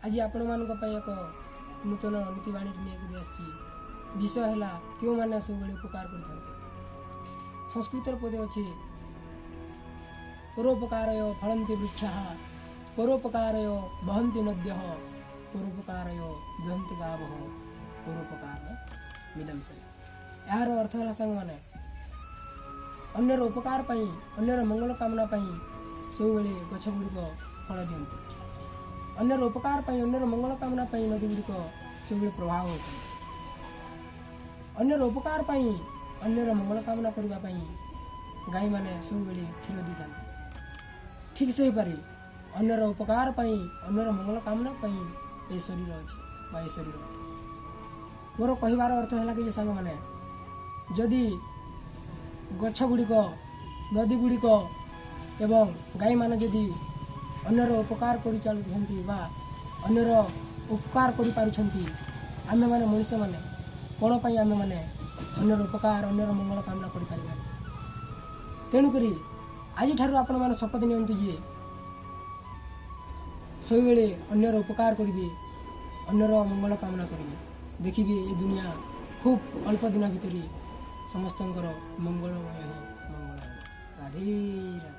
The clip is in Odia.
ଆଜି ଆପଣମାନଙ୍କ ପାଇଁ ଏକ ନୂତନ ନୀତିବାଣୀ ନେଇକରି ଆସିଛି। ବିଷୟ ହେଲା, କେଉଁମାନେ ସବୁବେଳେ ଉପକାର କରିଥାନ୍ତି। ସଂସ୍କୃତର ପଦେ ଅଛି, ପରୋପକାରାୟ ଫଳନ୍ତି ବୃକ୍ଷାଃ, ପରୋପକାରାୟ ବହନ୍ତି ନଦ୍ୟଃ, ପରୋପକାରାୟ ଦୁହନ୍ତି ଗାବଃ, ପରୋପକାର ମିଦಂ ଶରୀରମ୍। ଏହାର ଅର୍ଥ ହେଲା ସାଙ୍ଗମାନେ, ଅନ୍ୟର ଉପକାର ପାଇଁ, ଅନ୍ୟର ମଙ୍ଗଳ କାମନା ପାଇଁ ସବୁବେଳେ ଗଛ ଗୁଡ଼ିକ ଫଳ ଦିଅନ୍ତି। ଅନ୍ୟର ଉପକାର ପାଇଁ, ଅନ୍ୟର ମଙ୍ଗଳ କାମନା ପାଇଁ ନଦୀ ଗୁଡ଼ିକ ସବୁବେଳେ ପ୍ରବାହ ହୋଇଥାନ୍ତି। ଅନ୍ୟର ଉପକାର ପାଇଁ, ଅନ୍ୟର ମଙ୍ଗଳ କାମନା କରିବା ପାଇଁ ଗାଈମାନେ ସବୁବେଳେ କ୍ଷୀର ଦେଇଥାନ୍ତି। ଠିକ୍ ସେହିପରି ଅନ୍ୟର ଉପକାର ପାଇଁ, ଅନ୍ୟର ମଙ୍ଗଳ କାମନା ପାଇଁ ଏ ଶରୀର ଅଛି ବା ଏ ଶରୀର ଅଟେ। ମୋର କହିବାର ଅର୍ଥ ହେଲା କି ଯେ ସାଙ୍ଗମାନେ, ଯଦି ଗଛ ଗୁଡ଼ିକ, ନଦୀ ଗୁଡ଼ିକ ଏବଂ ଗାଈମାନେ ଯଦି ଅନ୍ୟର ଉପକାର କରି ଚାଲୁଛନ୍ତି ବା ଅନ୍ୟର ଉପକାର କରିପାରୁଛନ୍ତି, ଆମେମାନେ ମଣିଷମାନେ କ'ଣ ପାଇଁ ଆମେମାନେ ଅନ୍ୟର ଉପକାର, ଅନ୍ୟର ମଙ୍ଗଳ କାମନା କରିପାରିବା? ତେଣୁକରି ଆଜିଠାରୁ ଆପଣମାନେ ଶପଥ ନିଅନ୍ତୁ ଯେ ସବୁବେଳେ ଅନ୍ୟର ଉପକାର କରିବେ, ଅନ୍ୟର ମଙ୍ଗଳ କାମନା କରିବେ। ଦେଖିବେ, ଏ ଦୁନିଆ ଖୁବ୍ ଅଳ୍ପ ଦିନ ଭିତରେ ସମସ୍ତଙ୍କର ମଙ୍ଗଳମୟ ହିଁ ମଙ୍ଗଳ ହେବ। ରାଧେ ରାଧେ।